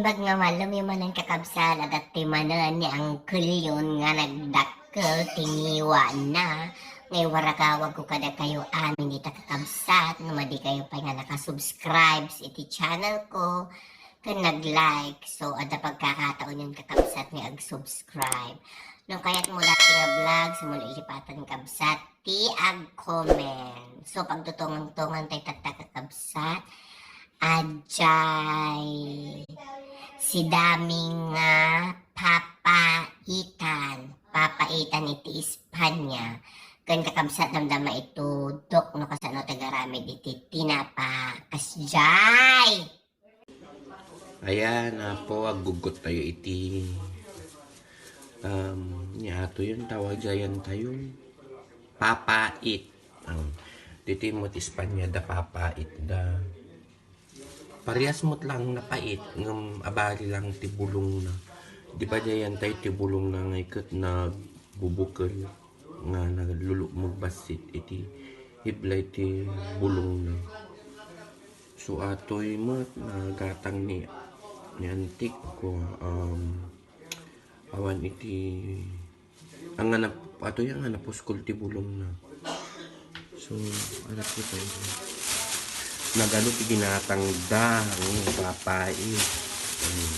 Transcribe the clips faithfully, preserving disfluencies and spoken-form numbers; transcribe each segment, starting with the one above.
Pag nga malem manen, kakabsat, adda ti manen ni Uncle Leon nga nagdakkel ti ngiwana. Nga iwaragawagko kadakayo amin dita, kakabsat, no madi kayo pay nga nakasubscribe iti channel ko ken nag-like. So, adda pagkakataon yon, kakabsat, nga ag-subscribe. No kayatmo dati nga vlog, sumuli lipatan, kabsat, ti ag-comment. So, pagtutungan-tungan tay tatta, kakabsat. Ajay si daming nga papaitan. Papaitan iti Espanya. Ken kakabsat, damdama ito, Dok, no kasano ti agaramid iti tinapa. Kasjay! Ayan, apo, agguggot tayo iti, um, ni ato yun, tawag dyan tayo. Papait. Um, dito yung Espanya da, papait da. Parehas met lang napait, ngem abali lang ti bulongna. Di ba diyan tayo ti bulongna nga iket nagbubukel, nga nalulukmeg bassit iti hiblay ti bulongna. So, atoy met nagatang ni, ni antik ko, um, awan iti Ang nga nap-, ato yan nga napuskol ti bulongna. So, ano po tayo? Nagano ti ginatang da, ang papait. Hmm.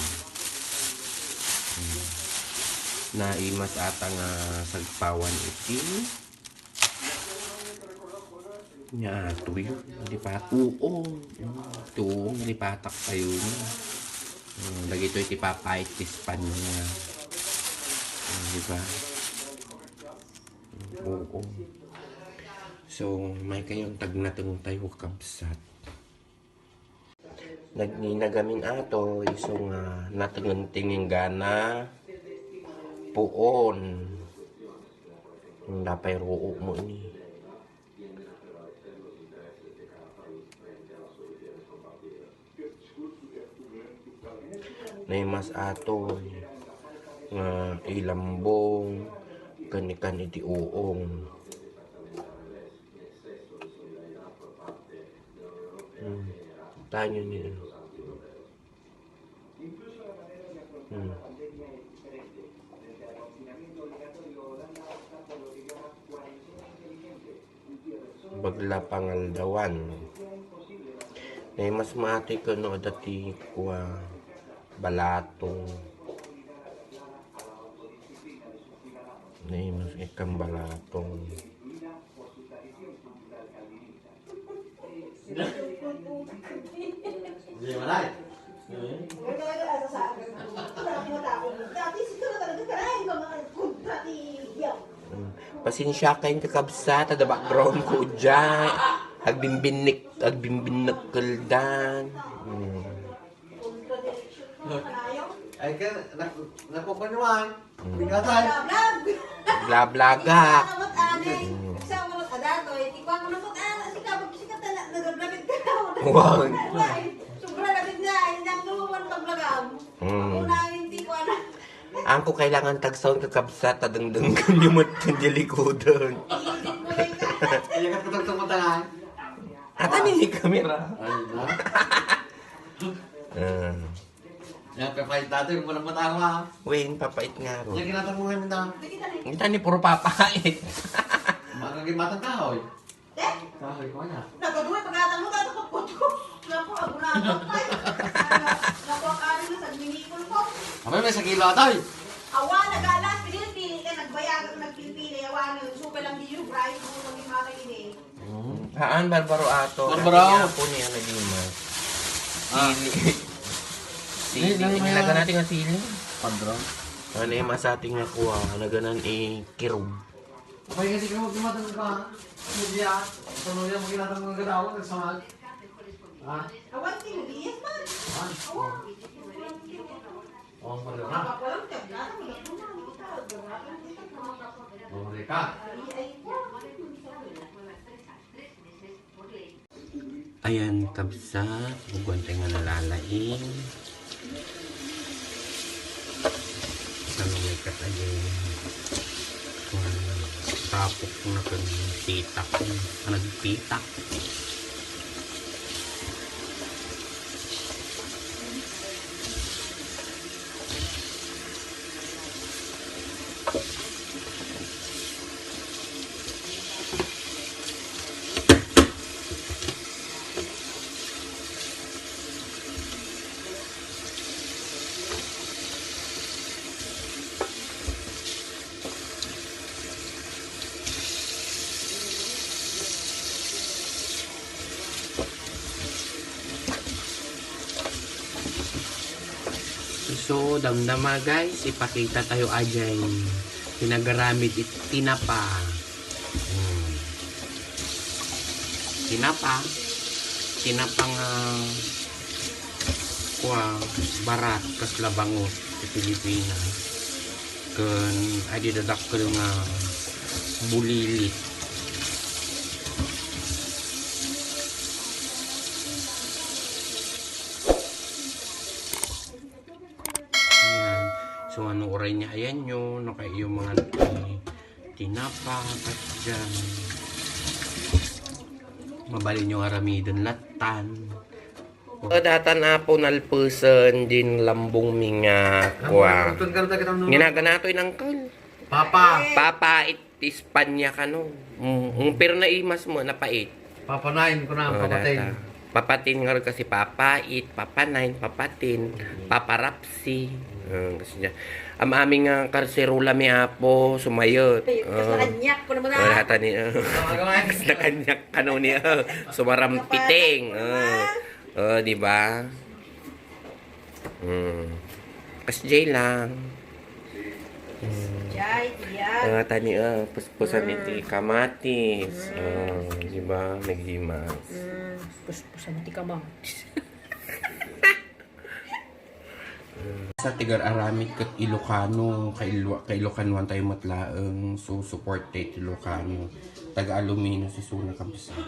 Hmm. Naimas ata nga sagpawan iti. Nya, tuyo, lipat. Oo. Tuyo, lipatak tayo. Hmm, dagitoy ti papait ti Espanya. Hmm, di ba? Oo. So, may kayong tagnateng tayo, kabsat. Nagninagamin ato, iso nga natengen ti ninggana, puon. Ang dapay roo mo ini. Naimas ato nga ilambong, kanikan iti uong. Hmm. Tanyo ni, hmm. Bagla pangaldawan. Nay mas mati kano dati kua balatong. Nay mas ikam balatong. Hindi malay. Dati siguro talaga karayan ka mga kontra ti Diablo. Mm. Pasensya kayo, kakabsat, ada background ko dyan. Agbinbinik, agbinbinik kaldan. Mm. Ay, ka, nak-, nakukunuan. Mm. Ikaw tayo. Bla, bla. Blablagak. Ikaw, ano, ano, Mm. sa mga adatoy, ikaw, ano, ano, ano, sika, pag sika, tala-, nagablabit ka. Wag. Sobra labit na, hindi ang tuluan paglagam. Mm. Ako na, hindi ko alam. Ang ko kailangan tagsaon, kakabsat, tadengdenggan niyo met ti likudan. Hindi ko lang ka. Ay, kapatagtang mo tayo. Ata ni kamera. Ay, na? Ah. Yan, papait dati, yung walang matawa. Wen, papait nga ro. Yan, kinatang mo ngayon, da. Kita ni puro papait. Makagimatan ka, oy. Eh? Kahoy ko na. Nagkaduay, pagkatang mo, tayo kapot ko. Naku, abunado pa eh. Naku, ang aring na, sagminikol ko. Abay, may sakilo ata eh. Awa, nagalas, pinili-pili ka, nagbayag, nagpili-pili, awa, ano, suka lang di yung bright, yung maging mga kainin. Mm. Haan, Barbaro ato. Barbaro. Apo niya, naging ma. Ah. Sili. Sili. Ay, nang Ilaga mga natin ang sili. Padron. Ano yung masati nga kuha? Naganan eh, kirog. Abay, kasi kung magdumatang ka, hindi ah. Ito mo yung maginatang mga gadawan, nagsangag. Ha? Awan, tinuliyas man. Ha? Awan. Oh, pala na. Papalam, tiyaga, wala po na, wala po na, wala po na. Oh, Rika. Ay, ay, ay. Ayan, kabsat, ugwan tayo nga nalalaing. Ano may katagin? Tapok na kan pitak. Ah, nagpitak. So, damdama guys, ipakita tayo ajay pinagaramid iti tinapa. Hmm. Tinapa. Tinapa nga kua, barat, kasla bangus ti Pilipinas. Ken adi dadakkel nga bulilit. Yan. So, ano oray niya, ayan nyo, nakaiyong mga ti-, tinapa, patyan. Mabalin nyo aramiden latan. O, datan apo nalpesen din lambong mi nga kua. Ginagana to, inangkel. Papa. Papa, it Espanya kano. Mm, mm, pero naimas mo, napait. Papa Nine, kuna, oh, Papa Ten. Data. Papa Ten nga kasi Papa It, Papa Nine, Papa Ten, Papa Rapsi. Ah, kasi niya. Am-, aming, ah, karserola mi apo, sumayot. Ay, kas nakanyak ko naman, ah. Wala ta ni, ah. Kas nakanyak kano niya, ah. Sumarampiting. Ah. Oh, di ba? Hmm. Kasjay lang. Hmm. Jay, iya. Ah, tani, ah, puspusan iti kamatis. Ah, di ba? Naghimas. Mm, puspusan iti kamatis. Sa tigar aramid ket Ilocano, kailu-, kailokanoan tayo met laeng, so support tayo ti Ilocano. Taga Alumino si Suna Kamsa.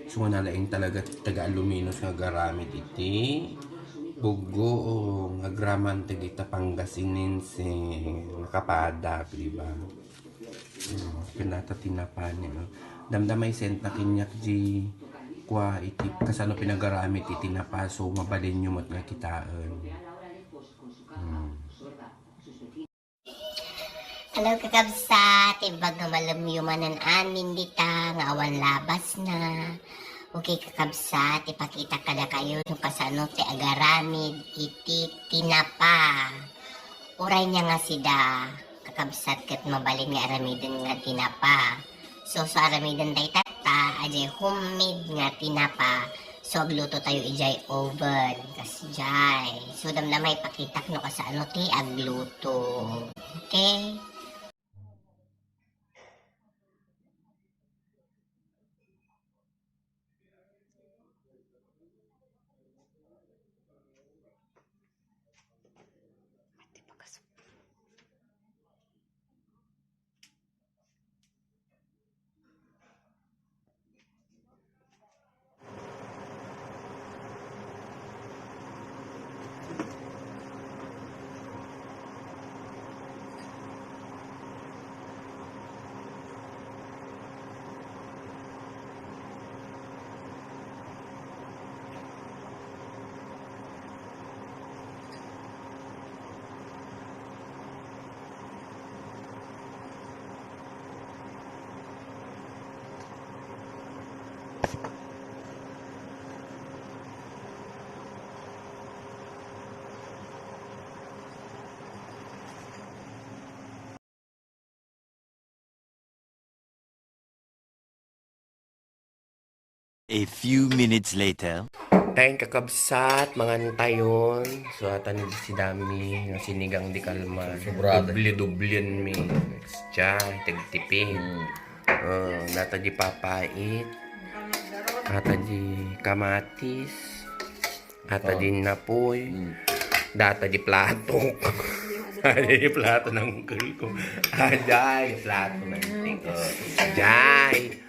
So, nalaing talaga taga Aluminos nga agaramid iti buggo nga agraman dagita Pangasinense nga kapadak, di ba? Hmm, ken data tinapa ni, no? Damdama, i-send na kaniak di kua iti kasano pinagaramid iti tinapa, so mabalinyo met nga kitaen. Hmm. Hello, kakabsat. Imbag nga malem manen amin dita nga awan labasna. Okay, kakabsat, ipakitak kadakayo no kasano ti agaramid iti tinapa. Uray niya nga sida, kakabsat, ket mabalin nga aramiden nga tinapa. So, so aramiden dayta, ta, ajay homemade nga tinapa. So, agluto tayo idiay oven. Kasdiay. So, damdama, ipakitak no kasano ti agluto. Okay? A few minutes later. Tayo, kakabsat, mangan tayon. So, atan di si Dami, nga sinigang di kalman. Sobrado. Dubli-dublian mi. Siya, tagtipid. Mm. Oh, nata di papait. Nata di kamatis. Ata di napoy. Mm. Data di plato. Ata di plato ng uncle ko. Ajay, plato ng uncle ko. Ajay.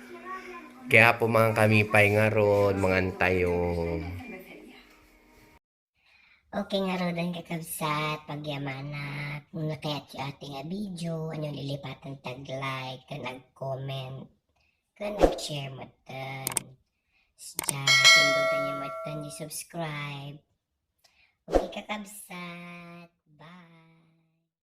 Kaya po, mga kami pa'y ngarod, mangan tayo. Okay, ngarod, ang kakabsat, pagyamanak. Kung nakayat yung ating, ah, video, ano, lilipatan tag like, kan ag-comment. Ken nag-share met ten. Sdiay, pindutan niyo met ten di subscribe. Okay, kakabsat. Bye.